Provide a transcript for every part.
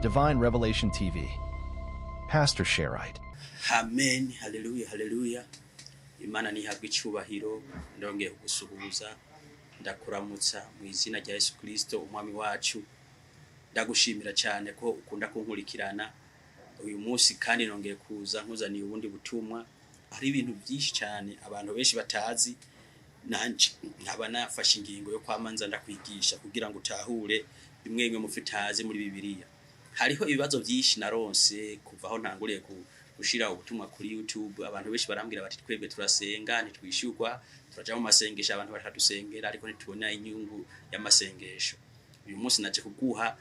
Divine Revelation TV. Pastor Sharite. Amen, haleluya, haleluya. Imana nihabwe icyubahiro. Ndongeye kugusuhuza, ndakuramutsa mu izina rya Yesu Kristo Umwami wacu. Ndagushimira cyane ko ukunda kunkurikirana. Uyu munsi kandi nongeye kuza nkuzaniye ubundi butumwa. Hari ibintu byinshi cyane abantu benshi batazi, nanje nkaba nafashe ingingo yo kwamanza ndakwigisha kugira ngo utahure bimwe bimwe mu byo utazi muri Bibiliya. Hariho ibibazo byinshi naronse kuva aho ntanguriye gushira ubutumwa kuri YouTube. Abantu benshi barambwira bati: "Twebwe turasenga ntitwishyurwa, turaja mu masengesho, abantu bakadusengera, ariko ntitubona inyungu y'amasengesho." Uyu munsi naje kuguha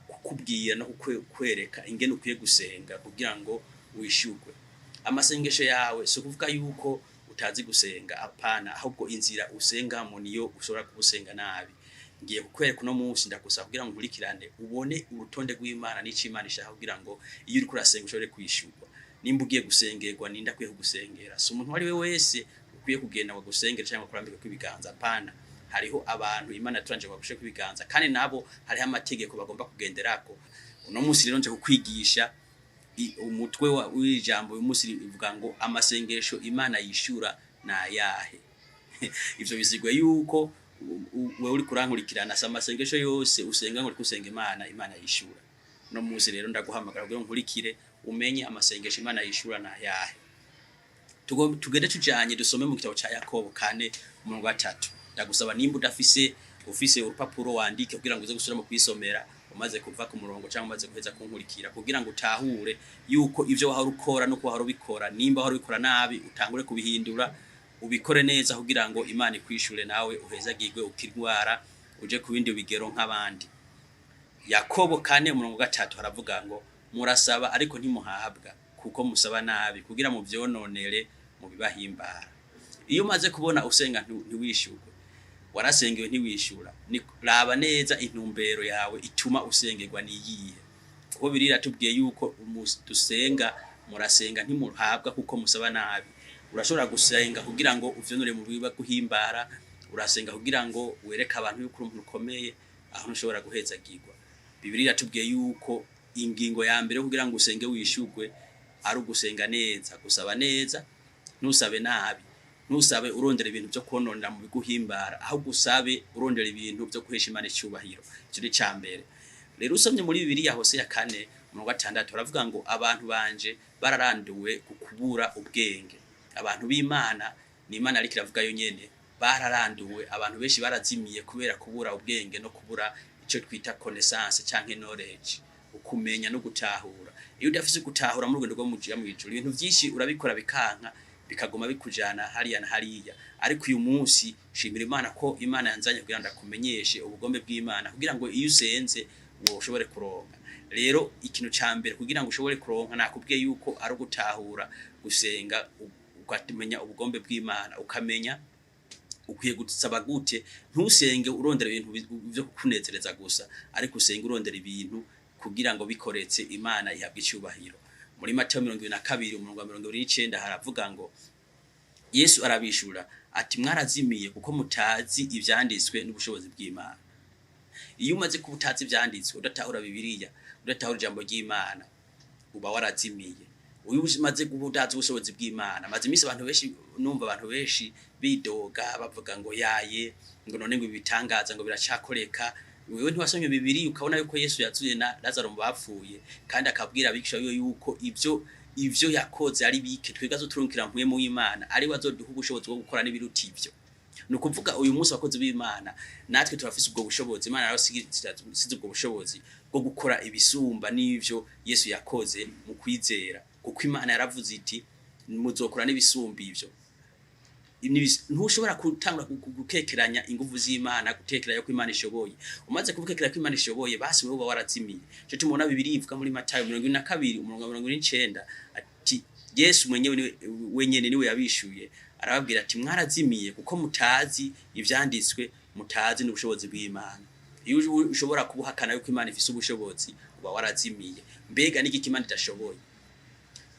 kukubwira no kukwereka ingene ukwiye gusenga kugira ngo wishyurwe amasengesho yawe. Si ukuvuga yuko utazi gusenga, apana, ahubwo inzira usengamo niyo ushobora kubusenga nabi. Ngiye kukwereka uno munsi. Ndagusaba kugira ngo nkurikirane, ubone urutonde rw'Imana n'icyo Imana ishaka kugira ngo iyo uriko urasenga ushobore kwishurwa. Nimba ugiye gusengerwa, ninde akwiye kugusengera? Si umuntu uwo ari we wese ukwiye kugenda ngo agusengere cyangwa kurambika kw'ibiganza, apana. Hariho abantu Imana yaturanje ngo bagushe kw'ibiganza, kandi nabo hariho amategeko bagomba kugenderako. Uno munsi rero nje kukwigisha umutwe w'ijambo uyu munsi rivuga ngo: "Amasengesho Imana yishura ni ayahe?" Ivyo bizigwe yuko wewe uri kurankurikirana, si amasengesho yose usenga ngo uri gusenga Imana, Imana yishura. Uno munsi rero ndaguhamagara kugira ngo nkurikire, umenye amasengesho Imana yishura ni ayahe. Tugende tujanye, dusome mu gitabo ca Yakobo 4 umurongo wa 3. Ndagusaba nimba udafise, ufise urupapuro, wandike kugira ngo uze gusubira mu kwisomera umaze kuva ku murongo cyangwa umaze guheza kunkurikira, kugira ngo utahure yuko ivyo wahora ukora no wahora ubikora, nimba wahora ubikora nabi, utangure kubihindura ubikore neza kugira ngo Imana ikwishure, nawe uhezagirwe, ukirwara uje ku bindi bigero nk'abandi. Yakobo 4 umurongo wa 3 haravuga ngo: "Murasaba ariko ntimuhabwa, kuko musaba nabi, kugira muvyononere mu bibahimbara." Iyo umaze kubona usenga ntiwishurwe, warasengewe ntiwishura, ni raba neza intumbero yawe ituma usengerwa ni iyihe, kuko birira tubwiye yuko dusenga, murasenga ntimuhabwa kuko musaba nabi. Urashobora gusenga kugira ngo uvyonore mu biba guhimbara, urasenga kugira ngo wereke abantu yuko uri umuntu ukomeye, aho ntushobora guhezagirwa. Bibiliya iratubwiye yuko ingingo ya mbere kugira ngo usenge wishurwe ari ugusenga neza, gusaba neza. Ntusabe nabi, ntusabe urondera ibintu byo kononera mu biguhimbara, ahubwo usabe urondera ibintu byo guhesha Imana icyubahiro. Icyo ni icya mbere. Rero usomye muri Bibiliya Hoseya 4 umurongo wa 6, baravuga ngo: "Abantu banje bararanduwe ku kubura ubwenge." Abantu b'Imana, ni Imana ariko iravuga yo nyene, bararanduwe. Abantu benshi barazimiye kubera kubura ubwenge no kubura icyo twita connaissance canke knowledge, ukumenya no gutahura. Iyo udafise gutahura mu rugendo rwo muja mu ijuru, ibintu vyinshi urabikora bikanka, bikaguma bikujana hariya na hariya. Ariko uyu munsi shimira Imana ko Imana yanzanye kugira ngo ndakumenyeshe ubugombe bw'Imana, kugira ngo iyo usenze uwo ushobore kuronka. Rero ikintu ca mbere kugira ngo ushobore kuronka, nakubwiye yuko ari ugutahura gusenga, ukamenya ubugombe bw'Imana, ukamenya ukwiye gusaba gute. Ntusenge urondera ibintu byo kukunezereza gusa, ariko usenge urondera ibintu kugira ngo bikoretse Imana ihabwe icyubahiro. Muri Matayo 22 umurongo wa 29 haravuga ngo: "Yesu arabishura ati: 'Mwarazimiye kuko mutazi ivyanditswe n'ubushobozi bw'Imana.'" Iyo umaze kuba utazi ivyanditswe, udatahura Bibiliya, udatahura ijambo ry'Imana, uba warazimiye. Uyu umaze kuba utazi ubushobozi bw'Imana, maze iminsi abantu benshi, numva abantu benshi bidoga, bavuga ngo yaye, ngo none ngo ibitangaza ngo biracakoreka. Wewe ntiwasomye Bibiliya ukabona yuko Yesu yazuye na Lazaro mu bapfuye, kandi akabwira abigisha biwe yuko ivyo yakoze ari bike, twebwe azoturungikira Mpwemu w'Imana, ari we azoduha ubushobozi bwo gukora n'ibiruta ivyo? Ni ukuvuga uyu munsi abakozi b'Imana natwe turafise ubwo bushobozi. Imana yarasize ubwo bushobozi bwo gukora ibisumba n'ivyo Yesu yakoze mu kwizera, kuko Imana yaravuze iti: "Muzokora n'ibisumba ivyo." Ntushobora gutangura gukekeranya inguvu z'Imana, gutekeranya ko Imana ishoboye. Umaze kubukekeranya ko Imana ishoboye, basi wewe uba warazimiye. Ico tumubona Bibiliya ivuga muri Matayo 22 umurongo wa 49 ati: Yesu mwenyewe wenyene niwe yabishuye, arababwira ati: "Mwarazimiye kuko mutazi ivyanditswe, mutazi n'ubushobozi bw'Imana." Iyo ushobora kubuhakana yuko Imana ifise ubushobozi, uba warazimiye. Mbega n'igiki Imana idashoboye,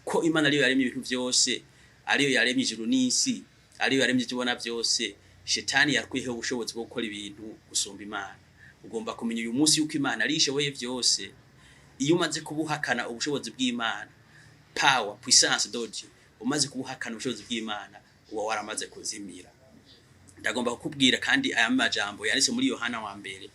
ko Imana ariyo yaremye ibintu vyose, ariyo yaremye ijuru n'isi, ariyo yaremye ivyo ubona vyose? Shetani yakwiyeho ubushobozi bwo gukora ibintu gusumba Imana? Ugomba kumenya uyu munsi yuko Imana ari ishoboye vyose. Iyo umaze kubuhakana ubushobozi bw'Imana, power, puissance de Dieu, umaze kubuhakana ubushobozi bw'Imana, uba waramaze kuzimira. Ndagomba kukubwira kandi aya majambo yanditse muri Yohana wa mbere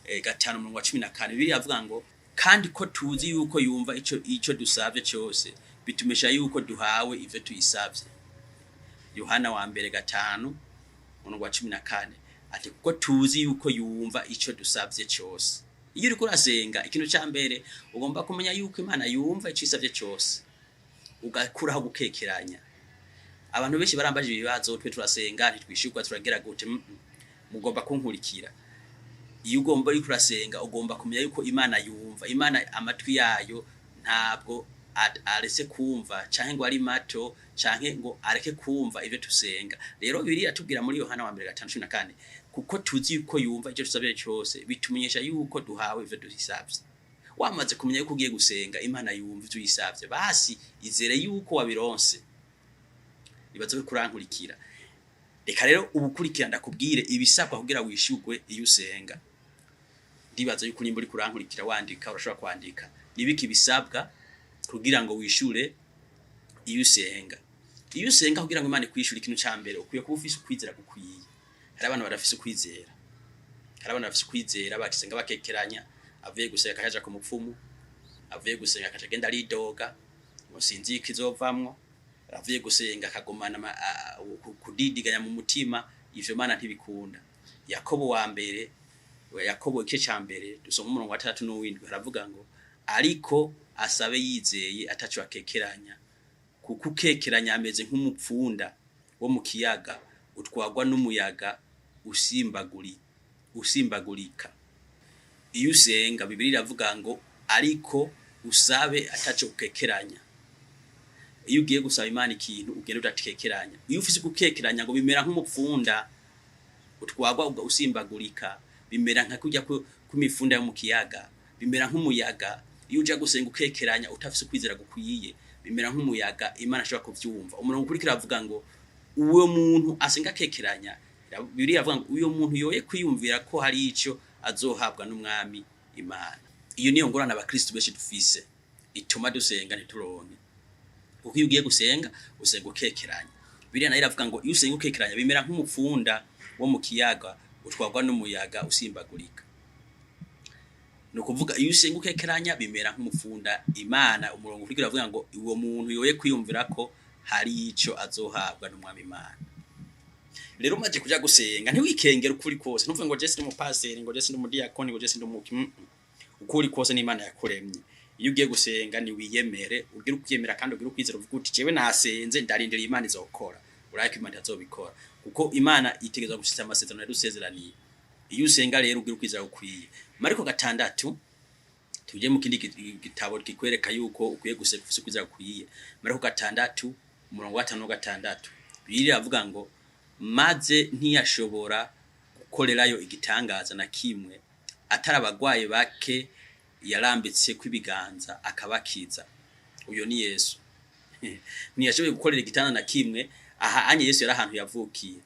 5:14. Bibiliya avuga ngo kandi ko tuzi yuko yumva ico dusavye cyose, bitumesha yuko duhawe ivyo tuyisavye. Yohana wa mbere 5:14 ati kuko tuzi yuko yumva ico dusavye cyose. Iyo uriko urasenga, ikintu ca mbere ugomba kumenya yuko Imana yumva ico isavye cyose, ugakuraho gukekeranya. Abantu benshi barambaje ibibazo, twe turasenga ntitwishurwa, turagira gute? Mugomba kunkurikira. Iyo ugomba uriko urasenga, ugomba kumenya yuko Imana yumva. Imana amatwi yayo ntabwo aretse kumva, canke ngo ari mato, canke ngo areke kumva ivyo tusenga. Rero Bibiliya iratubwira muri Yohana wa mbere 5:14, kuko tuzi yuko yumva icyo dusabye cyose, bitumenyesha yuko duhawe ivyo dusabye. Wamaze kumenya yuko ugiye gusenga Imana yumva ivyo uyisabye, basi izere yuko wabironse. Ibaze ko kurankurikira. Reka rero ubukurikira ndakubwire ibisabwa kugira wishurwe iyo usenga. Ndibaza yuko nimba uri kurankurikira wandika, urashobora kwandika. Nibiki bisabwa kugira ngo wishure iyo usenga? Iyo usenga kugira ngo Imana ikwishure, ikintu ca mbere ukwiye kuba ufise ukwizera gukwiye. Hari abantu badafise ukwizera, hari abantu bafise ukwizera bakisenga bakekeranya. Avuye gusenga akaja ku mupfumu, avuye gusenga akaja agenda aridoga ngo sinzi ikizovamwo, avuye gusenga akagumana kudidiganya mu mutima. Ivyo Mana ntibikunda. Yakobo wa mbere, Yakobo igice ca mbere, dusoma umurongo wa 6 n'uwindwi, haravuga ngo ariko asabe yizeye ataco akekeranya, kuko ukekeranya ameze nk'umupfunda wo mu kiyaga utwagwa n'umuyaga usimbagurika. Iyo usenga, Bibiliya iravuga ngo ariko usabe ataco ukekeranya. Iyo ugiye gusaba Imana ikintu, ugenda udakekeranya. Iyo ufise gukekeranya, ngo bimera nk'umupfunda utwagwa usimbagurika, bimera nka kurya kw'imifunda yo mu kiyaga, bimera nk'umuyaga. Iyo uja gusenga ukekeranya, utafise ukwizera gukwiye, bimera nk'umuyaga, Imana ashobora kuvyumva. Umurongo ukurikira avuga ngo uwo muntu asenga akekeranya, Bibiliya iravuga ngo uyo muntu yoye kwiyumvira ko hari ico azohabwa n'Umwami Imana. Iyo niyo ngorane abakristo benshi dufise ituma dusenga ntituronke, kuko iyo ugiye gusenga usenga ukekeranya. Bibiliya nayo iravuga ngo iyo usenga ukekeranya bimera nk'umupfunda wo mu kiyaga utwagwa n'umuyaga usimbagurika. Ni ukuvuga iyo usenga ukekeranya bimera nk'umupfunda. Imana, umurongo ukurikira uravuga ngo uwo muntu yoye kwiyumvira ko hari ico azohabwa n'Umwami Imana. Rero umaze kuja gusenga, ntiwikengere ukuri kose. Ntuvuge ngo jesi ndi umupaseri, ngo jesi ndi umudiyakoni, ngo jesi ndi umuki. Ukuri kose n'Imana yakuremye. Iyo ugiye gusenga niwiyemere, ugire ukwiyemera kandi ugire ukwizera, uvuge uti jewe nasenze, ndarindira Imana izokora. Urayiko Imana itazobikora, kuko Imana itegerezwa gushitsa amasezerano yadusezeraniye. Iyo usenga rero ugira ukwizera gukwiye. Mariko 6, tuje mu kindi gitabo kikwereka yuko ukwiye gusenga ufise ukwizera gukwiye. Mariko 6 umurongo wa 5 na 6, Bibiliya iravuga ngo maze ntiyashobora gukorerayo igitangaza na kimwe, atari abagwayi bake yarambitse kw'ibiganza akabakiza. Uyo ni Yesu. Ntiyashoboye gukorera igitangaza na kimwe. Aha anye Yesu yari ahantu yavukiye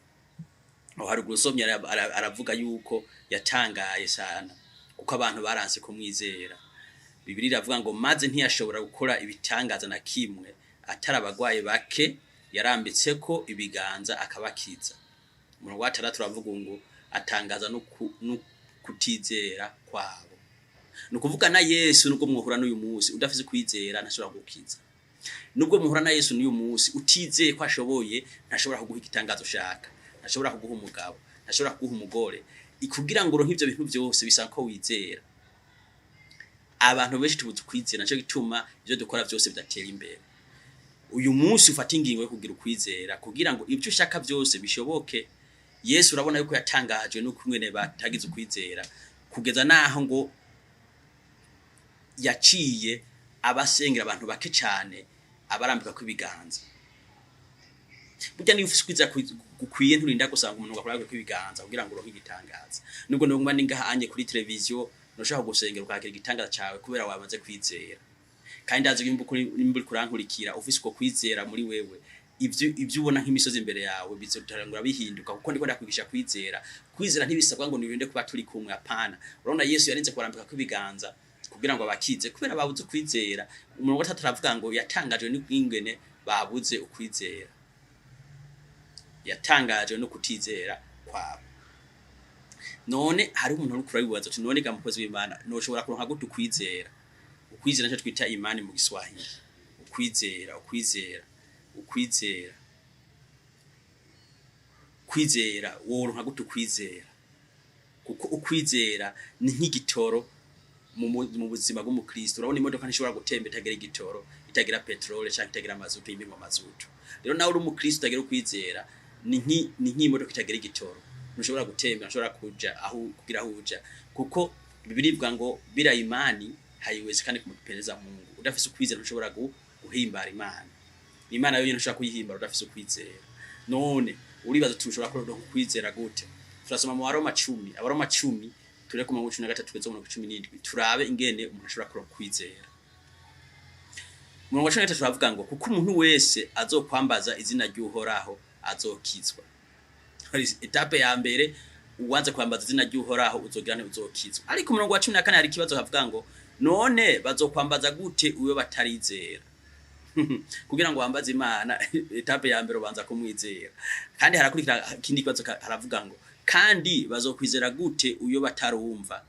aho haruguru. Usomye aravuga yuko yatangaye sana kuko abantu baranse kumwizera. Bibiliya iravuga ngo maze ntiyashobora gukora ibitangaza na kimwe, atari abagwayi bake yarambitse ko ibiganza akabakiza. Umurongo wa 6 uravuga ngo atangaza no kutizera kwabo. Ni ukuvuga na Yesu, nubwo muhura n'uyu munsi udafise kwizera, ntashobora gukiza. Nubwo muhura na Yesu n'uyu munsi utizeye ko ashoboye, ntashobora kuguha igitangazo ushaka, ntashobora kuguha umugabo, ntashobora kuguha umugore. Kugira ngo uronke ivyo bintu byose bisaba ko wizera. Abantu benshi tubuze ukwizera, nico gituma ivyo dukora byose bidatera imbere. Uyu munsi ufata ingingo yo kugira ukwizera kugira ngo ibyo ushaka byose bishoboke. Yesu urabona yuko yatangajwe n'uko ingene batagize ukwizera, kugeza naho ngo yaciye abasengera abantu bake cyane, abarambika kw'ibiganza. Burya niba ufise ukwizera gukwiye, nturinda gusanga umuntu ngo akurambike kw'ibiganza kugira ngo uronke igitangaza. Nubwo nubwo ni ngaha anye kuri televiziyo, ntushobora gusengera ukakira igitangaza cawe kubera wamaze kwizera. Kandi ndazi nimba uriko urankurikira ufise uko kwizera muri wewe, ivyo ubona nk'imisozi imbere yawe bizotangura bihinduka, kuko ndiko ndakwigisha kwizera. Kwizera ntibisabwa ngo nirinde kuba turi kumwe, apana. Urabona Yesu yarinze kurambika kw'ibiganza. Kugira ngo abakize kubera babuze ukwizera. Umurongo wa 3 aravuga ngo yatangajwe n'ingene babuze ukwizera, yatangajwe no kutizera kwabo. None hari umuntu uri kurabibaza ati: "None ga mukozi w'Imana, noshobora kuronka gute ukwizera?" Ukwizera nicyo twita imani mu Giswahili. Ukwizera, ukwizera, ukwizera, kwizera, woronka gute ukwizera? Kuko ukwizera ni nk'igitoro mu buzima bw'umukristo. Urabona imodoka ntishobora gutemba itagira igitoro, itagira peterole cyangwa itagira mazutu, yimirwa mazutu. Rero nawe uri umukristo utagira ukwizera ni nk'imodoka itagira igitoro, ntushobora gutembera, ntushobora kuja aho kugira aho uja, kuko Bibiliya ivuga ngo bila imani haiwezekani kumpendeza Mungu. Udafise ukwizera ntushobora guhimbara Imana. Imana yonyine ntushobora kuyihimbara udafise ukwizera. None uribaza uti: "Ushobora kuronka ukwizera gute?" Turasoma mu Baroma 10, Abaroma 10, ture ku murongo 13 kugeza mu 17, turabe ingene umuntu ashobora kuronka ukwizera. Umurongo wa 13 turavuga ngo: "Kuko umuntu wese azokwambaza izina ry'Uhoraho azokizwa." Étape ya mbere, uwanze kwambaza izina ry'Uhoraho uzogira nte? Uzokizwa. Ariko umurongo wa 14 hari ikibazo, havuga ngo: "None bazokwambaza gute uyo batarizera?" Kugira ngo wambaze Imana, étape ya mbere ubanza kumwizera. Kandi harakurikira ikindi kibazo, haravuga ngo: "Kandi bazokwizera gute uyo batarumva?"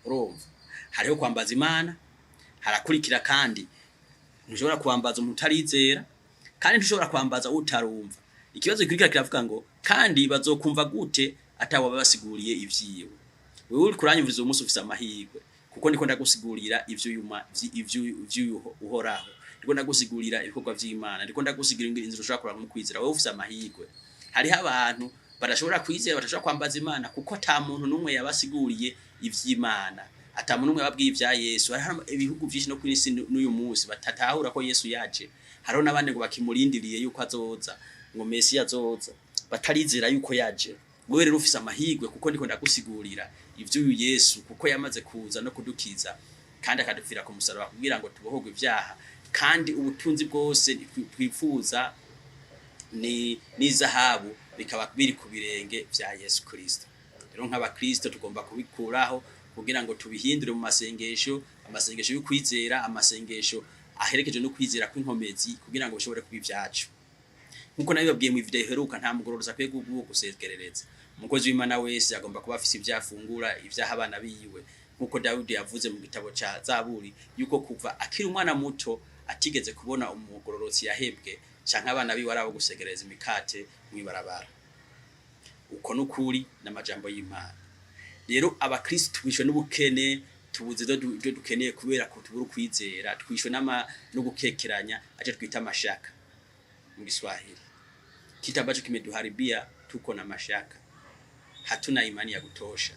Urumva hariho kwambaza Imana, harakurikira kandi ntushobora kwambaza umuntu utarizera, kandi ntushobora kwambaza utarumva. Ikibazo gikurikira kiravuga ngo: "Kandi bazokumva gute atawabasiguriye ivyiwe?" Wewe uri kuranyumviza uyu munsi ufise amahirwe, kuko ndiko ndagusigurira ivyo Uhoraho, ndiko ndagusigurira ibikorwa vy'Imana, ndiko ndagusigurira inzira ushobora kuronka mu kwizera. Wewe ufise amahirwe. Hariho abantu badashobora kwizera, badashobora kwambaza Imana, kuko ata muntu n'umwe yabasiguriye ivy'Imana, ata muntu n'umwe yababwiye ivya Yesu. Hariho ibihugu vyinshi no kw'isi n'uyu munsi batatahura ko Yesu yaje. Hariho n'abandi ngo bakimurindiriye yuko azoza, ngo Mesiya azoza, batarizera yuko yaje. Wewe rero ufise amahirwe, kuko ndiko ndagusigurira ivy'uyu Yesu, kuko yamaze kuza no kudukiza kandi akadupfira ku musaraba kugira ngo tubohorwe ivyaha. Kandi ubutunzi bwose twifuza ni n'izahabu bikaba biri ku birenge vya Yesu Kristo. Rero nk'abakristo tugomba kubikuraho kugira ngo tubihindure mu masengesho, amasengesho y'ukwizera, amasengesho aherekeje no kwizera kw'inkomezi, kugira ngo bishobore kuba ivyacu. Nkuko nabibabwiye mu video iheruka, nta mugororozi akwiye gusegerereza. Umukozi w'Imana wese agomba kuba afise ivyo afungura, ivyaha abana biwe, nkuko Dawidi yavuze mu gitabo ca Zaburi yuko kuva akiri umwana muto atigeze kubona umugororotsi yahebwe canke abana biwe ari abo gusegereza imikate mw'ibarabara. Uko n'ukuri n'amajambo y'Imana. Rero abakristo twishwe n'ubukene, tubuze ivyo dukeneye kubera ko tubura ukwizera. Twishwe no gukekeranya, aco twita amashaka mu Kiswahili. Kitu ambacho kimetuharibia, tuko na mashaka, hatuna imani ya kutosha.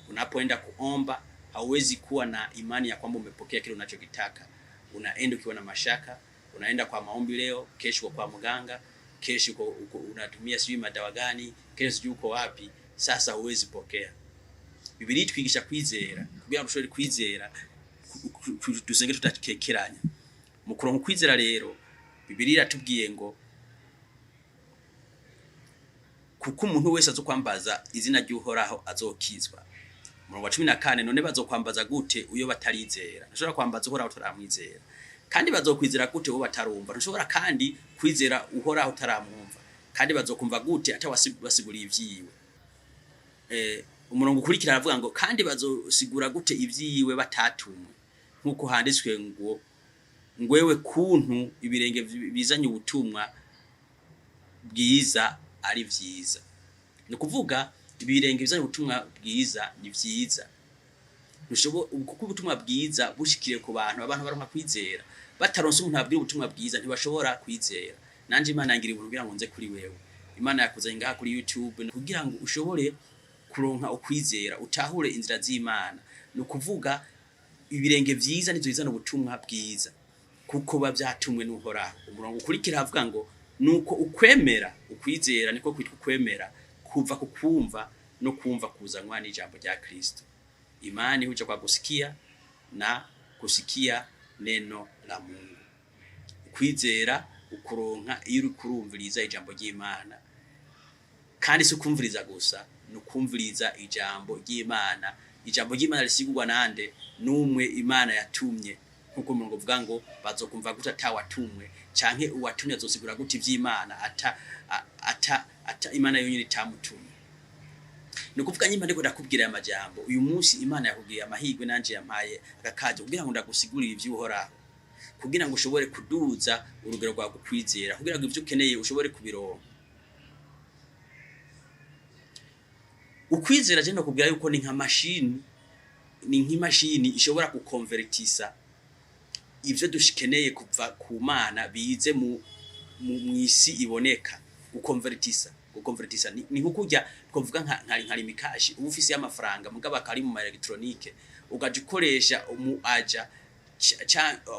Unapoenda kuomba hauwezi kuwa na imani ya kwamba umepokea kile unachokitaka. Unaenda ukiwa na mashaka, unaenda kwa maombi leo, kesho uko kwa mganga, kesho uko unatumia sijui madawa gani, kesho sijui uko wapi. Sasa huwezi pokea. Bibiliya itwigisha kwizera. Kugira ngo dushobore kwizera, dusenge tutakekeranya. Mu kuronka ukwizera rero, Bibiliya iratubwiye ngo: "Kuko umuntu wese azokwambaza izina ry'Uhoraho azokizwa." Umurongo wa 14: "None bazokwambaza gute uyo batarizera?" Ntushobora kwambaza Uhoraho utaramwizera. "Kandi bazokwizera gute uwo batarumva?" Ntushobora kandi kwizera Uhoraho utaramwumva. "Kandi bazokumva gute atawabasiguriye ivyiwe?" Umurongo ukurikira aravuga ngo: "Kandi bazosigura gute ivyiwe batatumwe? Nkuko handitswe ngo: Ngwewe kuntu ibirenge bizanye ubutumwa bwiza ari vyiza." Ni ukuvuga ibirenge bizanye ubutumwa bwiza ni vyiza. Kuko ubutumwa bwiza bushikiriye ku bantu, abantu baronka kwizera. Bataronse umuntu ababwira ubutumwa bwiza ntibashobora kwizera. Nanje Imana yangira ubuntu kugira ngo nze kuri wewe. Imana yakuzanye ngaha kuri YouTube kugira ngo ushobore kuronka ukwizera, utahure inzira z'Imana. Ni ukuvuga ibirenge vyiza nivyo bizana ubutumwa bwiza, kuko biba vyatumwe n'Uhoraho. Umurongo ukurikira avuga ngo: "Nuko ukwemera", ukwizera niko kwitwa ukwemera, "kuva ku kumva, no kumva kuzanwa n'ijambo rya Kristo." Imani huja kwa kusikia, na kusikia neno la Mungu. Ukwizera ukuronka iyo uri kurumviriza ijambo ry'Imana. Kandi si ukumviriza gusa, ni ukumviriza ijambo ry'Imana Ijambo ry'Imana risigurwa nande? N'umwe Imana yatumye. Nkuko umurongo uvuga ngo bazokumva gute atawatumwe, canke uwatumye azosigura gute ivy'Imana ata Imana yonyine itamutumye? Ni ukuvuga nyimba ndiko ndakubwira aya majambo uyu munsi, Imana yakubwiye amahirwe, nanje yampaye aka kaje kugira ngo ndagusigurire ivy'Uhoraho, kugira ngo ushobore kuduza urugero rwawe kukwizera, kugira ngo ivyo ukeneye ushobore kubironka. Ukwizera je ndakubwira yuko ni nka mashini, ni nk'imashini ishobora gukonvertisa ivyo dushikeneye kuva ku Mana bize mu mwisi iboneka. Gukonvertisa ni nko kurya twavuga nka Lumicash. Uba ufise y'amafaranga mugabo akari mu ma electronique, ugaja ukoresha umu aja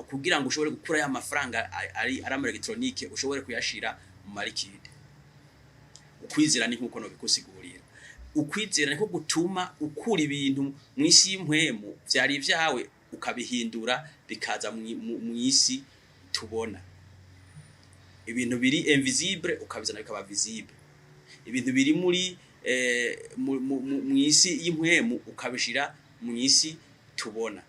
kugira ngo ushobore gukura ya mafaranga ari ama electronique, ushobore kuyashira mu ma liquide. Ukwizera ni nkuko no bikusigurira. Ukwizera niko gutuma ukura ibintu mu isi y'impwemu vyari ivyawe, ukabihindura bikaza mu isi tubona. Ibintu biri invisible ukabizana bikaba visible, ibintu biri muri mu isi y'impwemu ukabishira mu isi tubona.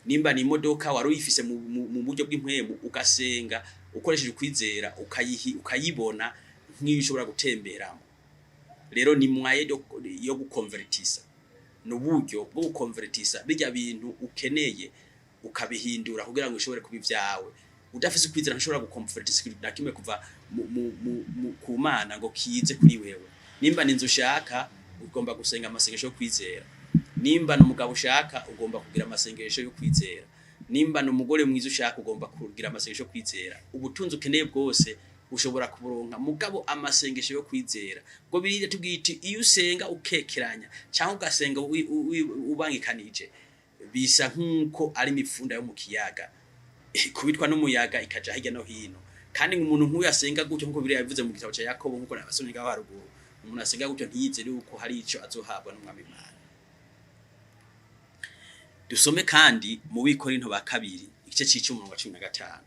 Nimba ni imodoka wari uyifise mu buryo bw'impwemu, ugasenga ukoresheje ukwizera, ukayibona nk'iyo ushobora gutemberamo. Rero ni moyen yo gukonvertisa, ni uburyo bwo gukonvertisa bijya bintu ukeneye ukabihindura kugira ngo ushobore kuba ibyawe. Udafise ukwizera ntushobora gukonvertisa ikintu na kimwe kuva ku Mana ngo kize kuri wewe. Nimba ni inzu ushaka, ugomba gusenga amasengesho yo kwizera. Nimba ni umugabo ushaka, ugomba kugira amasengesho yo kwizera. Nimba ni umugore mwiza ushaka, ugomba kugira amasengesho yo kwizera. Ubutunzi ukeneye bwose ushobora kuburonka, mugabo amasengesho yo kwizera, ngo biriya tubwiye iti iyo usenga ukekeranya cyangwa ugasenga ubangikanije, bisa nk'uko ari imifunda yo mu kiyaga kubitwa n'umuyaga ikaja hirya no hino. Kandi umuntu nk'uyu asenga gutyo, nk'uko biriya bivuze mu gitabo cya Yakobo, nk'uko nabasomye ngaho haruguru, umuntu asenga gutyo ntiyizere yuko hari ico azohabwa n'Umwami Imana. Dusome kandi mu Bikorinto ba kabiri, igice c'icumi, umurongo wa 15.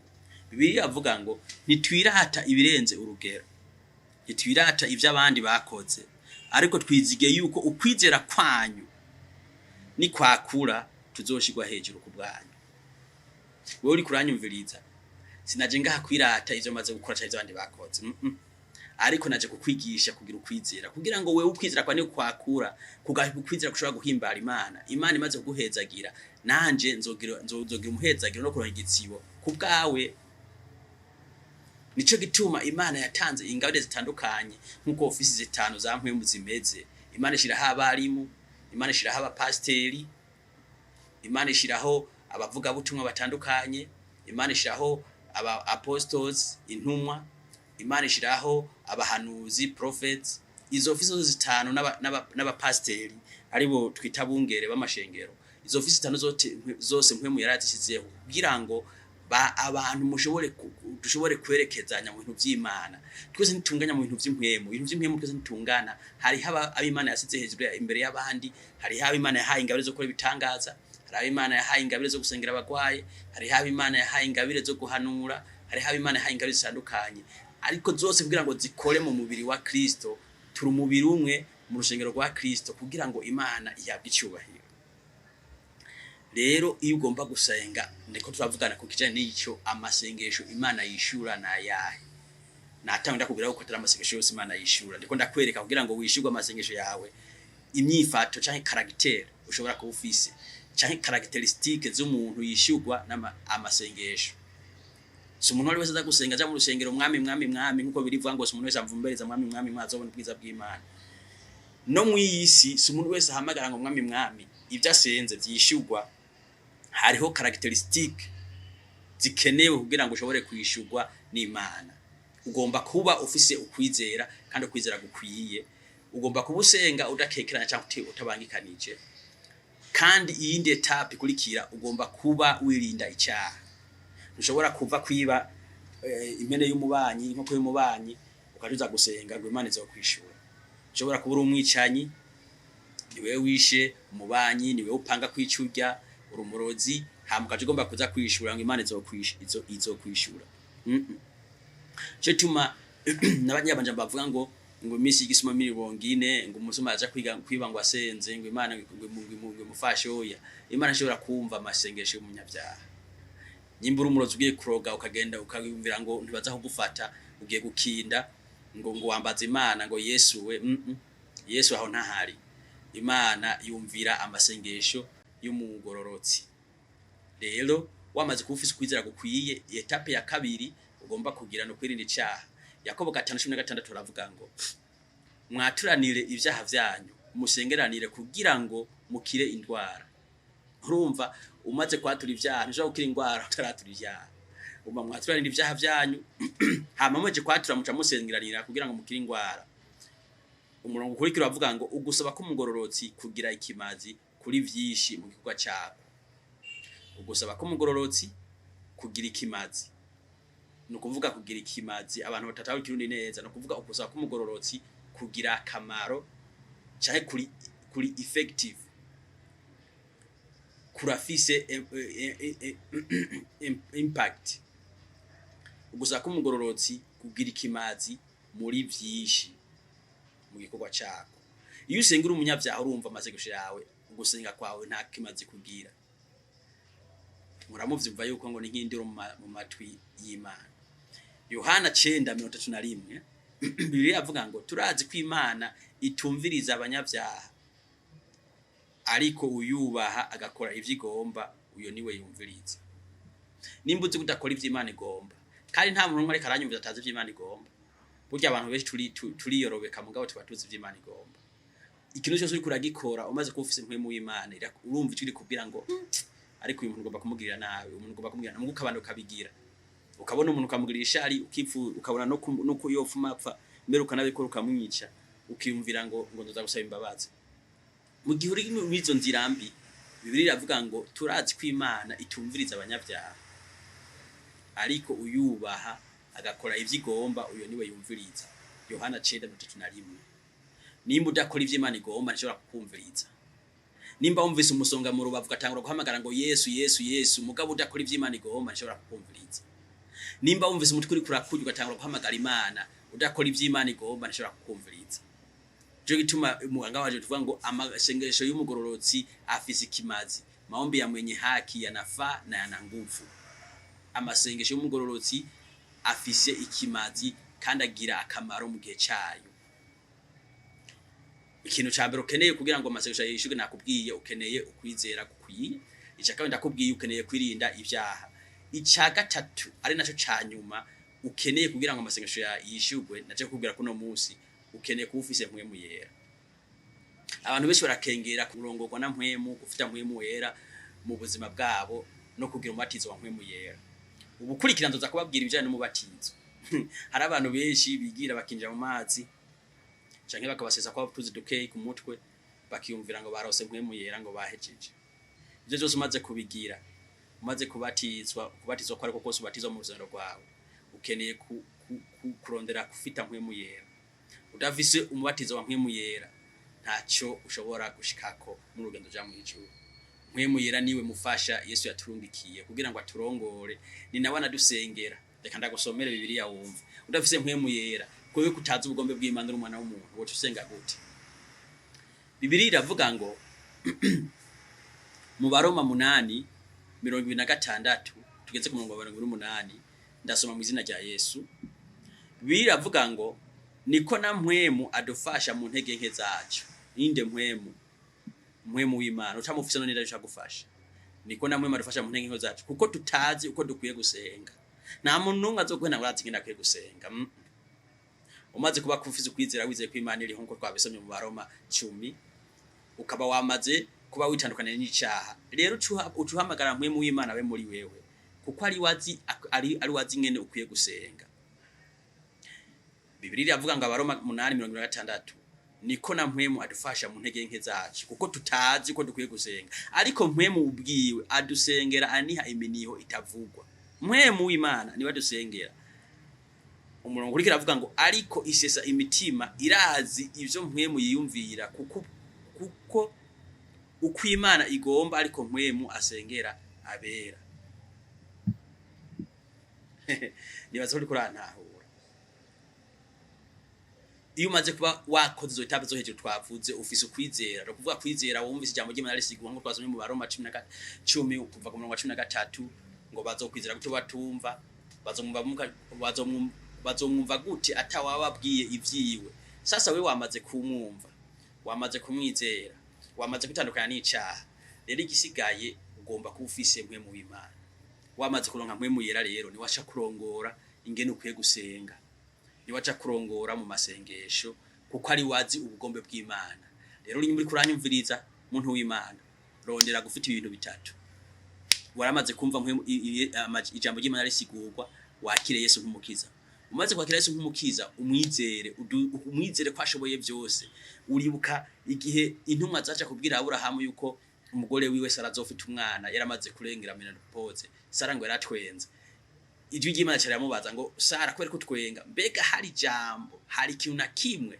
Bibiliya avuga ngo ntitwirata ibirenze urugero, ntitwirata ivyo abandi bakoze, ariko twizigiye yuko ukwizera kwanyu nikwakura tuzoshirwa hejuru ku bwanyu. Wewe uri kuranyumviriza, sinaje ngaha kwirata ivyo maze gukora canke ivyo abandi bakoze. Ariko naje kukwigisha kugira ukwizera, kugira ngo wewe ukwizera kwa niyo kwakura, ukwizera kushobora guhimbara Imana. Imana imaze kuguhezagira, nanje nzogira umuhezagiro no kuronka igitsibo ku bwawe. Nico gituma Imana yatanze ingabire zitandukanye, nk'uko ofisi zitanu za mpwemu zimeze. Imana ishiraho abarimu, Imana ishiraho abapasiteri, Imana ishiraho abavugabutumwa batandukanye, Imana ishiraho aba apostles, intumwa, Imana ishiraho abahanuzi, prophets. Izo ofisi zose zitanu n'abapasiteri aribo twita bungere b'amashengero, izo ofisi zitanu zose mpwemu yarazishyizeho kugira ngo abantu mushobore dushobore kwerekezanya mu bintu vy'Imana. Twese ntitunganya mu bintu vy'impwemu, ibintu vy'impwemu twese ntitungana. Hariho ab'Imana yasize hejuru imbere y'abandi, hariho ab'Imana yahaye ingabire zo gukora ibitangaza, hari ab'Imana yahaye ingabire zo gusengera abagwaye, hariho ab'Imana yahaye ingabire zo guhanura, hariho ab'Imana yahaye ingabire zitandukanye, ariko zose kugira ngo zikore mu mubiri wa Kristo. Turi umubiri umwe mu rushengero rwa Kristo, kugira ngo Imana ihabwe icyubahiro. Rero iyo ugomba gusenga, ndiko turavugana ku kijanye n'icyo amasengesho Imana yishura na ayahe. Natanga ndakubwira ko atari amasengesho yose Imana yishura. Ndiko ndakwereka kugira ngo wishurwe amasengesho yawe, imyifato canke caractère ushobora kuba ufise, canke caractéristiques z'umuntu yishurwa amasengesho. Si umuntu wari wese aza gusenga, aja mu rusengero, "Mwami, mwami, mwami," nkuko birivuga ngo si umuntu wese amvumbereza "Mwami, mwami, mwami" azobona ubwiza bw'Imana. No mw'isi si umuntu wese ahamagara ngo "Mwami, mwami" ibyo asenze vyishurwa. Hariho caractéristiques zikenewe kugira ngo ushobore kwishurwa n'Imana. Ugomba kuba ufise ukwizera, kandi ukwizera gukwiye. Ugomba kuba usenga udakekeranya cyangwa utabangikanije. Kandi iyindi étape ikurikira, ugomba kuba wirinda icyaha. Ntushobora kuva kwiba impene y'umubanyi, inkoko y'umubanyi, ukaja gusenga ngo Imana izokwishura. Ushobora kuba uri umwicanyi, ni wewe wishe umubanyi, ni wewe upanga kwica urya, uri umurozi, hama ukaja ugomba kuza kwishura ngo Imana izokwishura. Cyo tuma n'abanyabanja bavuga ngo Ngo iminsi y'igisuma 40, ngo umusuma aja kwiga kwiba, ngo asenze, ngo Imana ngo imufashe. Oya, Imana ishobora kumva amasengesho y'umunyabyaha. Nimba uri umurozi, ugiye kuroga, ukagenda ukabimvira ngo ntibaza kugufata, ugiye gukinda, ngo wambaza Imana, ngo Yesu we, Yesu aho ntahari. Imana yumvira amasengesho y'umugororotsi. Rero wamaze kuba ufise ukwizera gukwiye, étape ya kabiri ugomba kugira no kwirinda icaha. Yakobo 5:16 aravuga ngo: "Mwaturanire ibyaha vyanyu, musengeranire kugira ngo mukire indwara." Urumva, umaze kwatura ibyaha, ntushobora gukira indwara utaratura ibyaha. Umva, mwaturanire ibyaha vyanyu, hama muje kwatura, muca musengeranira kugira ngo mukire indwara. Umurongo ukurikira uravuga ngo: "Ugusaba k'umugororotsi kugira ikimazi kuri vyinshi mu gikorwa cako." Ugusaba k'umugororotsi kugira ikimazi, ni ukuvuga kugira ikimazi, abantu batatahura ikirundi neza, ni ukuvuga ugusaba k'umugororotsi kugira akamaro canke kuri effective, kurafise impact. Ugusaba k'umugororotsi kugira ikimazi muri vyinshi mu gikorwa cako. Iyo usenga uri umunyabyaha, urumva amasengesho yawe, ugusenga kwawe nta kimazi kugira. Muramuvyumva yuko ngo ni nk'induru mu matwi y'Imana. Yohana 9:31, Bibiliya avuga ngo: "Turazi ko Imana itumviriza abanyabyaha, ariko uyubaha agakora ivyo igomba, uyo niwe yumviriza." Nimba uzi ko udakora ivyo Imana igomba, kandi nta muntu umwe ariko aranyumviza atazi ivyo Imana igomba. Burya abantu benshi turiyorobeka, mugabo tuba tuzi ivyo Imana igomba. Ikintu cyose uriko uragikora, umaze kuba ufise impwemu y'Imana, urumva icyo iri kubwira ngo: Ariko uyu muntu ugomba kumugirira nabi, umuntu ugomba kumugirira nabi." Ukabana ukabigira, ukabona umuntu ukamugirira ishari, ukipfu, ukabona no kuyopfuma apfa mbere, ukanabikora, ukamwica, ukiyumvira ngo ndoza gusaba imbabazi. Mu gihe uri muri izo nzira mbi, Bibiliya iravuga ngo: "Turazi ko Imana itumviriza abanyabyaha, ariko uyubaha agakora ivyo igomba, uyo niwe yumviriza." Yohana 9:31. Nimba udakora ivyo Imana igomba, ntishobora kukumviriza. Nimba wumvise umusonga mu rubavu, ugatangura guhamagara ngo: "Yesu, Yesu, Yesu," mugabo udakora ivyo Imana igomba, ntishobora kukumviriza. Nimba wumvise umutwe uriko urakurya, ugatangura guhamagara Imana, udakora ivyo Imana igomba, ntishobora kukumviriza. Nico gituma muganga waje tuvuga ngo amasengesho y'umugororotsi afise ikimazi. Maombi ya mwenye haki yanafaa na yana nguvu. Amasengesho y'umugororotsi afise ikimazi kandi agira akamaro mu gihe cayo. Ikintu ca mbere ukeneye kugira ngo amasengesho yishuke, nakubwiye, ukeneye ukwizera gukwiye. Ica kabiri ndakubwiye, ukeneye kwirinda ivyaha. Ica gatatu, ari naco ca nyuma ukeneye kugira ngo amasengesho yishurwe, naje kukubwira kuno munsi, ukeneye kuba ufise Mpwemu Yera. Abantu benshi barakengera kurongorwa na Mpwemu, gufita Mpwemu Wera mu buzima bwabo no kugira umubatizo wa Mpwemu Yera. Ubukurikira nzoza kubabwira ibijanye n'umubatizo. Hari abantu benshi bigira bakinjira mu mazi canke bakabasesa kwa tuzi dukeyi ku mutwe, bakiyumvira ngo barose Mpwemu Yera, ngo bahejeje. Ivyo vyose umaze kubigira, umaze kubatizwa, kubatizwa ko ariko kose ubatizwa mu ruzendo rwawe, ukeneye kurondera kufita Mpwemu Yera. Udafise umubatizo wa Mpwemu Yera, ntaco ushobora gushikako mu rugendo rja mw'ijuru. Mpwemu Yera niwe mufasha Yesu yaturungikiye kugira ngo aturongore, ni nawe anadusengera. Reka ndagusomere Bibiliya wumve. Udafise Mpwemu Yera, kwewe kutazi ubugombe bw'Imana, uri umwana w'umuntu, woca usenga gute? Bibiliya iravuga ngo mu Baroma 8:26, tugeze ku murongo wa 28, ndasoma mu izina rya Yesu. Bibiliya iravuga ngo: "Niko na Mpwemu adufasha mu ntege nke zacu." Ninde Mpwemu? Mpwemu w'Imana. Utamufise none ndashaka gufasha. "Niko na Mpwemu adufasha mu ntege nke zacu, kuko tutazi uko dukwiye gusenga." Nta muntu n'umwe azoguhena ngo arazi ingene akwiye gusenga. Umaze kuba ufise ukwizera, wizeye ko Imana iriho, nkuko twabisomye mu Baroma 10, ukaba wamaze kuba witandukanye n'icaha, rero uca uhamagara Mpwemu w'Imana abe muri wewe, kuko ari wazi ingene ukwiye gusenga. Bibiliya iravuga ngo, Abaroma 8:26: "Niko na Mpwemu adufasha mu ntege nke zacu, kuko tutazi ko dukwiye gusenga, ariko Mpwemu ubwiwe adusengera aniha iminiho itavugwa." Mpwemu w'Imana niwe adusengera. Umurongo uriko iravuga ngo: "Ariko isesa imitima irazi ivyo Mpwemu yiyumvira, kuko uko Imana igomba ariko Mpwemu asengera abera." Nibaza ko uriko urantahura. Iyo umaze kuba wakoze izo étapes zo hejuru twavuze, ufise ukwizera. Ni ukuvuga kwizera wumvise ijambo ry'Imana risigurwa ngo twasomye mu Baroma 10 kuva ku murongo wa 13, ngo bazokwizera gute batumva? Bazomwumva gute atawababwiye ivyiwe? Sasa we wamaze kumwumva, wamaze kumwizera, wamaze kwitandukanya n'icaha. Rero igisigaye, ugomba kuba ufise Mpwemu w'Imana. Wamaze kuronka Mpwemu Yera rero, niwaca kurongora ingene ukwiye gusenga, niwaca kurongora mu masengesho, kuko ari wazi ubugombe bw'Imana. Rero uri muri kuranyumviriza, muntu w'Imana, rondera gufita ibintu bitatu. Waramaze kumva ijambo ry'Imana risigurwa, wakire Yesu nk'umukiza. Umaze kwakira Yesu nk'umukiza, umwizere, umwizere ko ashoboye byose. Uribuka igihe intumwa zaca kubwira Aburahamu yuko umugore wiwe Sara azofita umwana, yaramaze kurengera ménopause. Sara ngo yaratwenze. Ijwi ry'Imana cyari yamubaza ngo: "Sara, kubera ko utwenga, mbega hari ijambo, hari ikintu na kimwe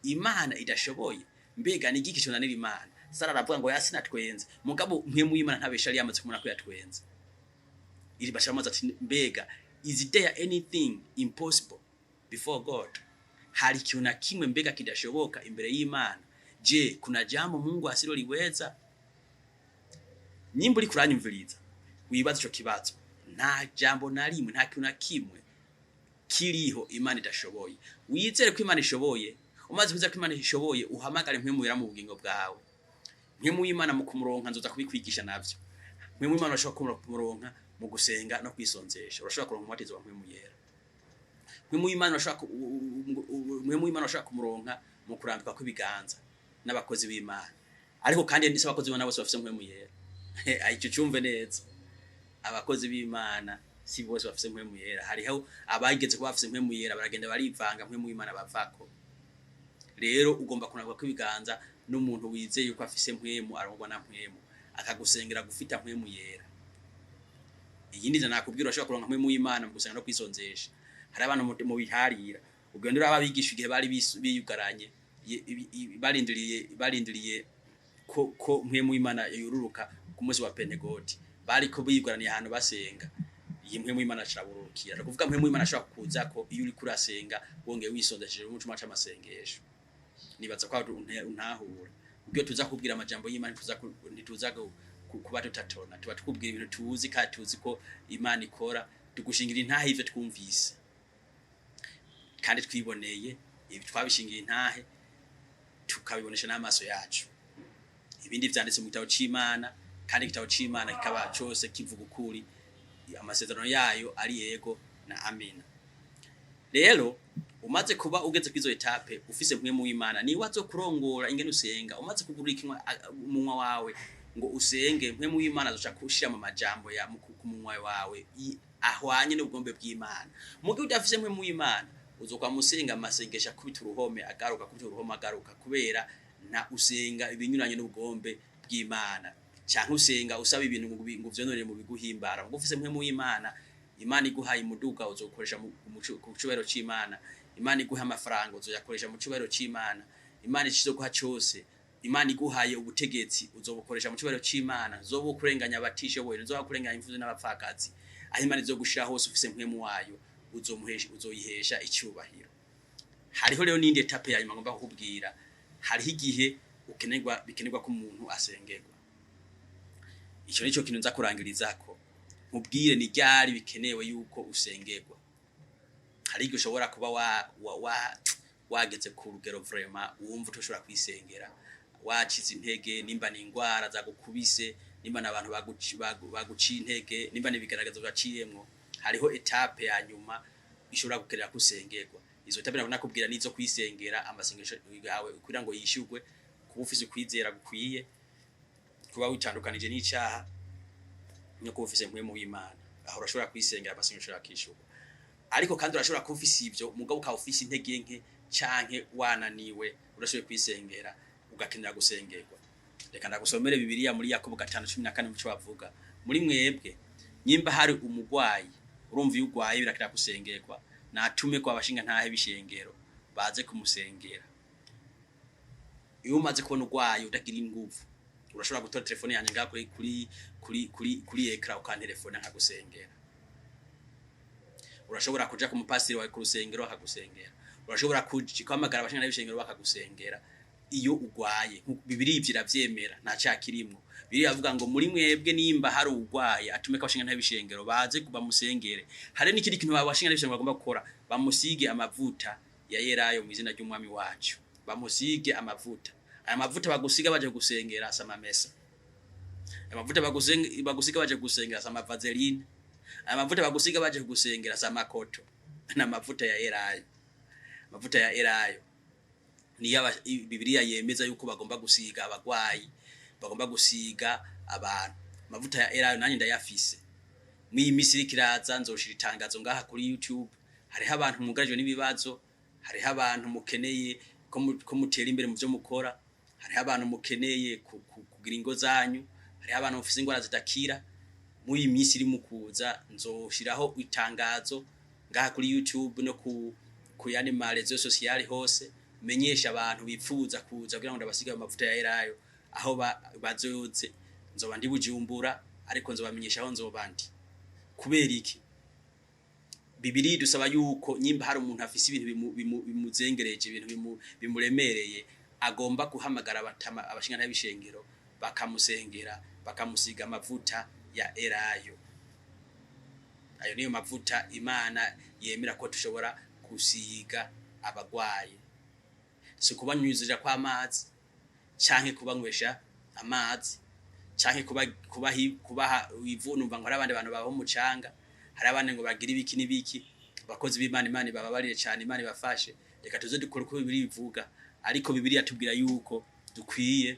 Imana idashoboye? Mbega ni igiki cyonanira Imana?" Sara aravuga ngo: "Yasinatwenze." Mugabo Mpwemu w'Imana ntabesha, yari yamaze kumubona ko yatwenze. Iri bashamaze ati: "Mbega is there anything impossible before God? Hari ikintu na kimwe mbega kidashoboka imbere y'Imana? Je, kuna jambo Mungu asiloliweza?" Nyimba uri kuranyumviriza, wibaza ico kibazo. Nta jambo na rimwe, nta kintu na kimwe kiriho Imana idashoboye. Wizere ko Imana ishoboye. Umaze kwizera ko Imana ishoboye, uhamagare Mpwemu Yera mu bugingo bwawe. Mpwemu w'Imana mu kumuronka, nzoza kubikwigisha navyo. Mpwemu w'Imana urashobora kumuronka mu gusenga no kwisonzesha. Urashobora kuronka umubatizo wa Mpwemu Yera. Mpwemu w'Imana urashobora kumuronka mu kurambikwa kw'ibiganza n'abakozi b'Imana. Ariko kandi ni abakozi b'Imana bose bafise Mpwemu Yera. Ico cyumve neza, abakozi b'Imana si bose bafise Mpwemu Yera. Hariho abageze kuba bafise Mpwemu Yera, baragenda barivanga, Mpwemu w'Imana bavako. Rero ugomba kunagwa kw'ibiganza n'umuntu wizeye yuko afise Mpwemu, arongwa na Mpwemu, akagusengera gufita Mpwemu Yera. Iyindi nzira nakubwira, urashobora kuronka Mpwemu w'Imana mu gusenga no kwisonzesha. Hari abantu mu biharira, ugenda uraba abigisha igihe bari biyugaranye, barindiriye ko Mpwemu w'Imana yururuka ku munsi wa Pentegoti, bariko biyugaraniye ahantu basenga, iyi Mpwemu w'Imana acarabururukira. Ni ukuvuga Mpwemu w'Imana ashobora kukuzako iyo uriko urasenga, wongeye wisonzesheje mu cuma c'amasengesho. Nibaza ko untahura. Ubwo tuza kubwira amajambo y'Imana, ntituza kuba tutatona, tuba tukubwira ibintu tuzi kandi tuzi ko Imana ikora. Tugushingira intahe ivyo twumvise kandi twiboneye. Ibi twabishingira intahe, tukabibonesha n'amaso yacu. Ibindi vyanditse mu gitabo c'Imana, kandi igitabo c'Imana kikaba cose kivuga ukuri, amasezerano yayo ari yego na amina. Rero umaze kuba ugeze kwizo étapes, ufise Mpwemu w'Imana, niwe azokurongora ingene usenga. Umaze kugurura ikinwa, umunwa wawe ngo usenge, Mpwemu w'Imana azoca kushira mu majambo ya ku munwa wawe ahwanye n'ubugombe bw'Imana. Mu gihe udafise Mpwemu w'Imana, uzokwa musenga amasengesho akubita uruhome agaruka, akubita uruhome agaruka, kubera nta usenga ibinyuranye n'ubugombe bw'Imana, canke usenga usaba ibintu ngo vyononere mu biguhimbara. Ngo ufise Mpwemu w'Imana, Imana iguhaye umuduga uzokoresha ku cubahiro c'Imana. Imana iguha amafaranga, uzoyakoresha mu cubahiro c'Imana. Imana ikizoguha cose, Imana iguhaye ubutegetsi, uzobukoresha mu cubahiro c'Imana. Uzoba kurenganya abatishoboye, uzoba kurenganya imfuvyi n'abapfakazi. Aho Imana izogushira hose ufise Mpwemu wayo, uzomuhesha, uzoyihesha icyubahiro. Hariho rero n'indi étape ya nyuma ngomba kukubwira. Hariho igihe ukenerwa, bikenerwa ko umuntu asengerwa. Ico nico kintu nza kurangirizako, nkubwire ni ryari bikenewe yuko usengerwa. Hari igihe ushobora kuba wa wageze ku rugero vraiment wumva utoshobora kwisengera, wacize intege, nimba ni ingwara zagukubise, nimba n'abantu baguciye intege, nimba n'ibigaragazo baciyemwo. Hariho étape ya nyuma ishobora gukenera kusengerwa. Izo étapes nabwo nakubwira nizo kwisengera, amasengesho yawe kugira ngo yishurwe: kuba ufise ukwizera gukwiye, kuba witandukanije n'icaha, no kuba ufise Mpwemu w'Imana. Aho urashobora kwisengera, amasengesho yakishurwa. Ariko kandi urashobora kuba ufise ivyo, mugabo ukaba ufise intege nke canke wananiwe, urashoboye kwisengera, ugakenera gusengerwa. Reka ndagusomere Bibiliya muri Yakobo 5:14, muco bavuga: "Muri mwebwe nyimba hari umugwayi," urumva iyo ugwaye birakira gusengerwa, "natume ko abashinga ntahe bishengero baze kumusengera." Iyo umaze kubona ugwaye, utagira inguvu, urashobora gutora telefone yanjye ngaha kuri écran, ukantelefona nkagusengera. Urashobora kuja ku mupasiteri wawe ku rusengero akagusengera. Urashobora guhamagara abashinga n'ibishengero bakagusengera iyo ugwaye. Bibiliya ivyo iravyemera, nta caha kirimwo. Bibiliya iravuga ngo muri mwebwe nimba hari ugwaye, atumeko abashinga n'ibishengero baze bamusengere. Hari n'ikindi kintu abashinga n'ibishengero bagomba gukora: bamusige amavuta ya elayo mu izina ry'Umwami wacu. Bamusige amavuta. Aya mavuta bagusiga baje gusengera asa amamesa. Aya mavuta bagusiga baje gusengera asa amavaseline. Aya mavuta bagusiga baje gusengera asa amakoto. Ni amavuta ya elayo. Amavuta ya elayo niyo Bibiliya yemeza yuko bagomba gusiga abagwayi, bagomba gusiga abantu. Amavuta ya elayo nanjye ndayafise. Mw'iyi minsi iriko iraza nzoshira itangazo ngaha kuri YouTube. Hariho abantu mwugarijwe n'ibibazo, hariho abantu mukeneye ko mutera imbere mu vyo mukora, hariho abantu mukeneye kugira ingo zanyu, hariho abantu mufise ingwara zidakira. Muri iyi minsi iri mu kuza nzoshiraho itangazo ngaha kuri YouTube no ku yandi ma réseaux sociaux hose, menyesha abantu bipfuza kuza kugira ngo ndabasige ayo mavuta ya elayo aho bazoze. Nzoba ndi Bujumbura, ariko nzobamenyesha aho nzoba ndi. Kubera iki? Bibiliya idusaba yuko nyimba hari umuntu afise ibintu bimuzengereje, ibintu bimuremereye, agomba guhamagara abashinga b'ishengero bakamusengera, bakamusiga amavuta ya elayo. Ayo niyo mavuta Imana yemera ko dushobora gusiga abagwayi. Si kubanyuzira kw'amazi canke kubanywesha amazi canke kubaha ivu. Numva ngo hari abandi bantu babaho umucanga, hari abandi ngo bagira ibiki n'ibiki. Abakozi b'Imana, Imana ibababarire cane, Imana ibafashe. Reka tuze dukore uko Bibiliya ivuga. Ariko Bibiliya tubwira yuko dukwiye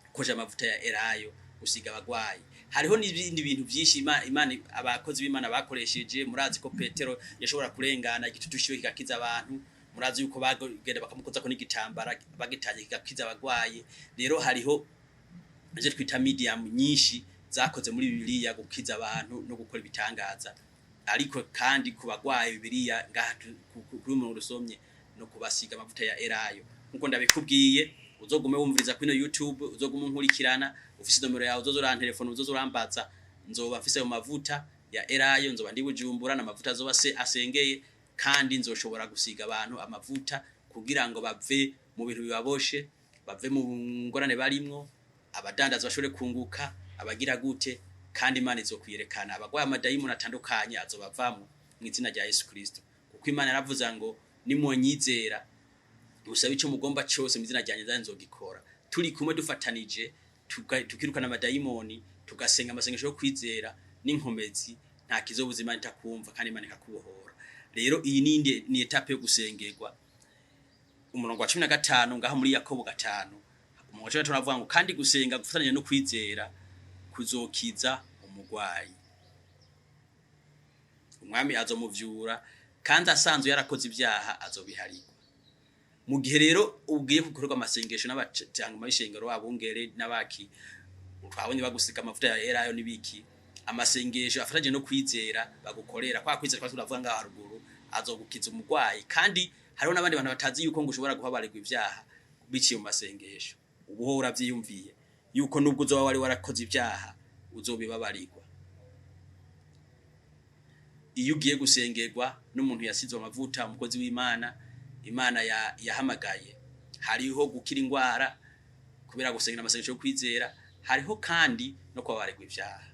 gukoresha amavuta ya elayo gusiga abagwayi. Hariho n'ibindi bintu vyinshi Imana, abakozi b'Imana bakoresheje. Murazi ko Petero yashobora kurengana, igitutu ciwe kigakiza abantu. Murazi yuko bagenda bakamukozako n'igitambara, bagitanye kigakiza abagwayi. Rero hariho ivyo twita medium nyinshi zakoze muri Bibiliya gukiza abantu no gukora ibitangaza. Ariko kandi ku bagwayi, Bibiliya ngaha kuri umuntu rusomye no kubasiga amavuta ya elayo. Nkuko ndabikubwiye, uzogume wumviriza kuri YouTube, uzogume unkurikirana, ufise nomero yawe uzoza urantelefona, uzoza urambaza. Nzoba mfise ayo mavuta ya elayo, nzoba ndi Bujumbura, n'amavuta azoba se asengeye, kandi nzoshobora gusiga abantu amavuta kugira ngo bave mu bintu bibaboshe, bave mu ngorane barimwo, abadandaza bashobore kunguka, abagira gute. Kandi Imana izokwiyerekana. Abagwaye amadayimoni atandukanye azobavamo mu izina rya Yesu Kristo, kuko Imana yaravuze ngo nimwonyizera, musabe ico mugomba cose mu izina ryanjye, nzogikora. Turi kumwe dufatanije, tukirukana amadayimoni, tugasenga amasengesho yo kwizera n'inkomezi, nta kizobuza Imana itakumva kandi Imana ikakubohora. Rero iyi ni étape yo gusengerwa. Umurongo wa 15 ngaho muri Yakobo 5, umurongo wa 15 avuga ngo kandi gusenga gufatanya no kwizera kuzokiza umugwayi, Umwami azomuvyura, kandi asanzwe yarakoze ibyaha azobiharirwa. Mu gihe rero ugiye gukorerwa amasengesho n'abatanga b'ishengero, abungere n'abaki, twabonye bagusiga amavuta ya elayo n'ibiki, amasengesho afatanye no kwizera bagukorera, kwa kwizera kwa turavuga ngaho haruguru, azogukiza umugwayi. Kandi hariho n'abandi bantu batazi yuko ngo ushobora guhabarirwa ibyaha biciye mu masengesho. Ubu ho uravyiyumviye yuko nubwo uzoba wari warakoze ibyaha uzobibabarirwa iyo ugiye gusengerwa n'umuntu yasizwe amavuta, umukozi w'Imana Imana yahamagaye. Hariho gukira ingwara kubera gusengera amasengesho yo kwizera, hariho kandi no kubabarirwa ibyaha.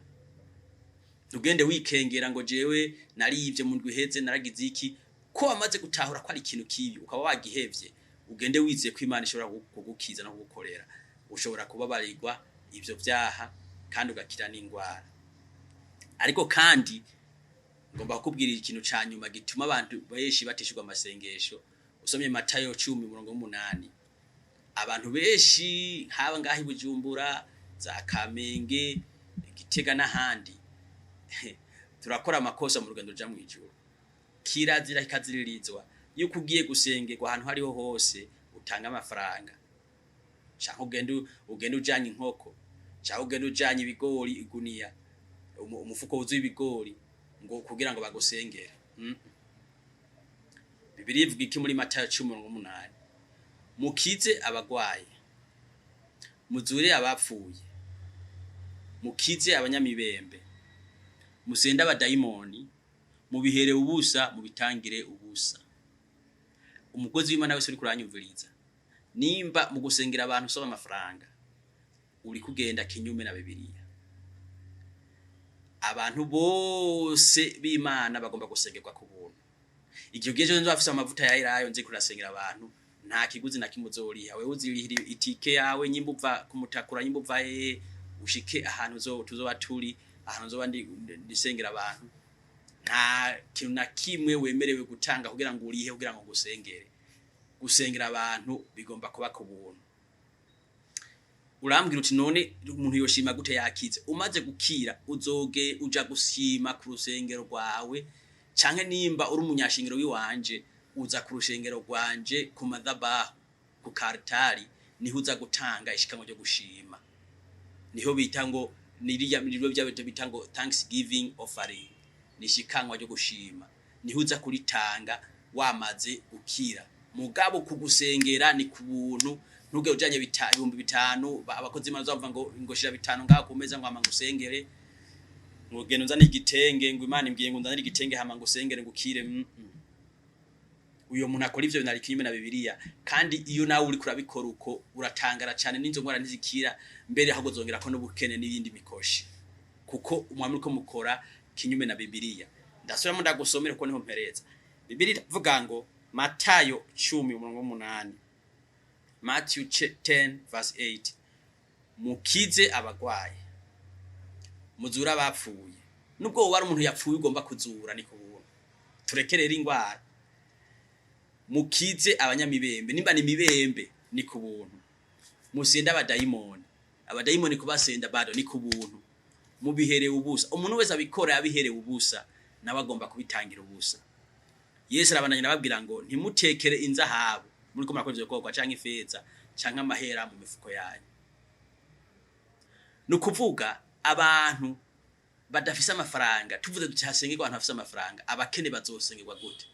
Ntugende wikengera ngo jewe narivye mu ndwi iheze, naragize iki. Ko wamaze gutahura ko ari ikintu kibi ukaba wagihevye, ugende wizeye ko Imana ishobora kugukiza no kugukorera. Ushobora kubabarirwa ivyo vyaha kandi ugakira n'ingwara. Ariko kandi ngomba kukubwira ikintu ca nyuma gituma abantu benshi batishurwa amasengesho. Usomye Matayo 10 umurongo w'umunani, abantu benshi haba ngaho i Bujumbura, za Kamenge, Gitega n'ahandi, turakora amakosa mu rugendo ruja mw'ijuru. Kirazira kikaziririzwa yuko ugiye gusengerwa ahantu hariho hose utanga amafaranga, canke ugende ujanye inkoko, canke ugende ujanye ibigori, iguniya, umufuko wuzuye ibigori, ngo kugira ngo bagusengere. Bibiliya ivuga iki muri Matayo 10 umurongo w'umunani? Mukize abagwayi, muzure abapfuye, mukize abanyamibembe, musende abadayimoni, mubihere ubusa, mubitangire ubusa. Umukozi w'Imana wese uri kuranyumviriza, nimba mu gusengera abantu usaba amafaranga, uri kugenda kinyume na Bibiliya. Abantu bose b'Imana bagomba gusengerwa ku buntu. Igihe ugiye nzo afise amavuta ya elayo nzi kurasengera abantu, nta kiguzi na kimwe uzoriha. Wewe uzirihira itike yawe, nyimba uva kumutakura, nyimba uva hehe, ushike ahantu zo tuzoba turi, ahantu nzoba ndisengera abantu. Nta kintu na kimwe wemerewe gutanga kugira ngo urihe kugira ngo ngusengere. Gusengera abantu bigomba kuba ku buntu. Urambwira uti: "None umuntu yoshima gute yakize?" Umaze gukira, uzoge uja gushima ku rusengero rwawe, canke nimba uri umunyashingiro wiwanje, uza ku rushengero rwanje, ku madhabahu, ku karitari, niho uza gutanga ishikanwa ryo gushima. Niho bita ngo niriya niryo bya bita ngo thanksgiving offering, ni ishikanwa ryo gushima, niho uza kuritanga wamaze gukira. Mugabo kugusengera ni ku buntu. Ntuge ujanye 5000, abakozi b'Imana bavuga ngo shira 5 ngaho ku meza ngo hama ngusengere, ngo genda uzane igitenge, ngo Imana imbwiye ngo nzanire igitenge hama ngusengere ngukire. Uyo muntu akora ivyo bintu ari kinyume na Bibiliya. Kandi iyo nawe uri kurabikora uko, uratangara cyane n'inzo ngwara ntizikira, mbere ahubwo zongera ko n'ubukene n'ibindi mikoshi, kuko umwami uriko mukora kinyume na Bibiliya. Ndasubiramo ndagusomera kuko niho mpereza. Bibiliya iravuga ngo Matayo 10 umurongo w'umunani, Matthew 10 verse 8: "Mukize abagwaye, muzure abapfuye." Nubwo wowe ari umuntu yapfuye ugomba kuzura, ni kubuntu. Tureke rero ingwara. "Mukize abanyamibembe," nimba ni mibembe, ni ku buntu. "Musende abadayimoni," abadayimoni kubasenda bado ni ku buntu. "Mubiherewe ubusa." Umuntu wese abikora yabiherewe ubusa, nawe agomba kubitangira ubusa. Yesu arabandanya arababwira ngo: "Ntimutekere inzahabu muriko murakora ivyo bikorwa, canke ifeza, canke amahera mu mifuko yanyu." Ni ukuvuga abantu badafise amafaranga, tuvuze duti hasengerwa abantu bafise amafaranga, abakene bazosengerwa gute?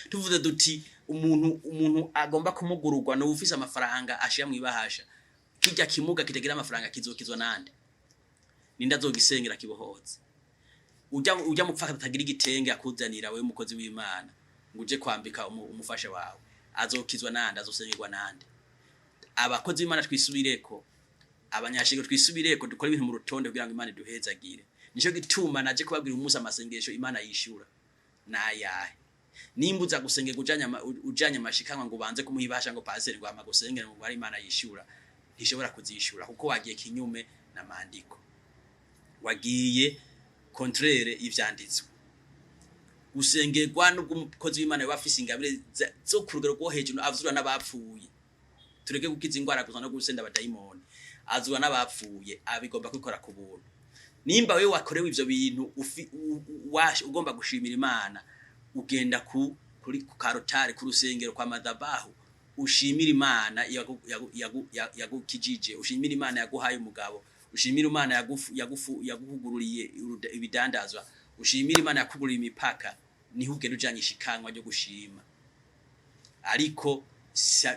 Tuvuze duti umuntu agomba kumugururwa ni ufise amafaranga ashira mwibahasha, kirya kimuga kitagira amafaranga kizokizwa nande? Ninde azogisengera kibohoze? Ujya mupfaka atagira igitenge akuzanira wewe umukozi w'Imana ngo uje kwambika umufasha wawe, azokizwa nande? Azosengerwa nande? Abakozi b'Imana twisubireko, abanyashingiro twisubireko, dukore ibintu mu rutonde kugira ngo Imana iduhezagire. Nico gituma naje kubabwira umunsi amasengesho Imana yishura nayahe. Nimba uza gusengerwa ujanye amashikanwa ngo ubanze kumuha ibahasha, ngo paseri ngo hama gusengera, ngo ari Imana yishura, ntishobora kuzishura, kuko wagiye kinyume na mandiko, wagiye contraire y'ivyanditswe. Gusengerwa nubwo umukozi w'Imana yoba afise ingabire zo ku rugero rwo hejuru, avuzura n'abapfuye, tureke gukiza ingwara gusa no gusenda abadayimoni, azura n'abapfuye, abigomba kwikora ku buntu. Nimba wewe wakorewe ivyo bintu ugomba gushimira Imana, ugenda ku kuri ku karotari, ku rusengero, kwa madhabahu, ushimira Imana yagukijije, ushimira Imana yaguhaye umugabo, ushimira Imana yaguhugururiye ibidandazwa, ushimira Imana yakuguriye imipaka. Niho ugenda ujanye ishikanwa ryo gushima. Ariko si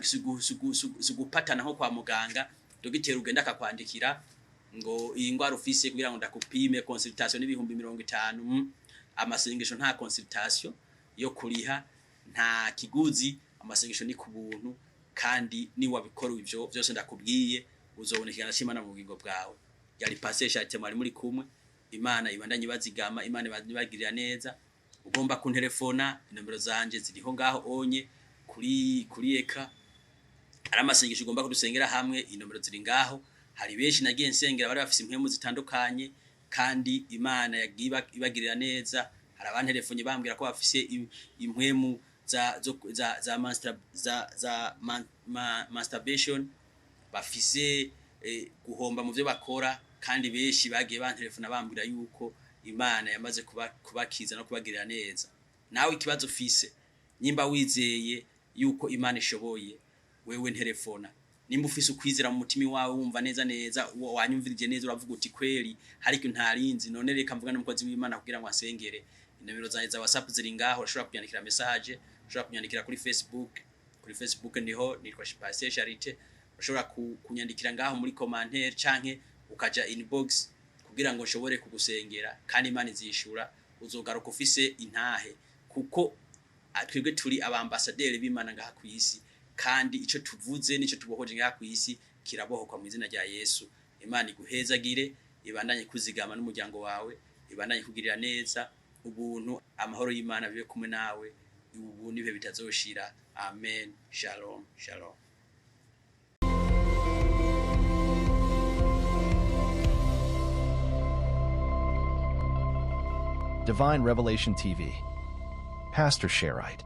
gupatana nko kwa muganga, dogiteri ugenda akakwandikira ngo iyi ngwara ufise kugira ngo ndakupime, consultation n'50,000. Amasengesho nta consultation yo kuriha, nta kiguzi, amasengesho ni ku buntu. Kandi ni wabikora ivyo byose ndakubwiye, uzobona ikiganza c'Imana mu bugingo bwawe. Yari Pasteur Charite mwari muri kumwe. Imana ibandanye ibazigama, Imana ibagirira neza. Ugomba kuntelefona, inomero zanje ziriho ngaho onye kuri eka. Ari amasengesho ugomba kudusengera hamwe, inomero ziri ngaho. Hari benshi nagiye nsengera bari bafise impwemu zitandukanye, kandi Imana yagiye ibagirira neza. Hari abantelefone bambwira ko bafise impwemu za zo, za za, master, za, za man, ma, masturbation, bafise guhomba mu byo bakora, kandi benshi bagiye bantelefona bambwira yuko Imana yamaze kubakiza no kubagirira neza. Nawe ikibazo ufise, nimba wizeye yuko Imana ishoboye, wewe ntelefona. Nimba ufise ukwizera mu mutima wawe, wumva neza neza, wanyumvirije neza, uravuga uti: "Kweli hari ikintu ntarinzi, none reka mvuga n'umukozi w'Imana kugira ngo asengere." Inomero zanjye za WhatsApp ziri ngaho, urashobora kunyandikira message, ushobora kunyandikira kuri Facebook. Kuri Facebook niho nitwa Pasteur Charite. Ushobora kunyandikira ngaho muri commentaire canke ukaja inbox kugira ngo nshobore kugusengera, kandi Imana izishura, uzogaruka ufise intahe, kuko Twebwe turi abambasaderi b'Imana ngaha ku isi, kandi ico tuvuze n'ico tubohoje ngaha ku isi kirabohokwa mu izina rya Yesu. Imana iguhezagire, ibandanye kuzigama n'umuryango wawe, ibandanye kugirira neza. Ubuntu, amahoro y'Imana bibe kumwe nawe ubu n'ibihe bitazoshira. Amen. Shalom, shalom. Divine Revelation TV. Pastor Sharite.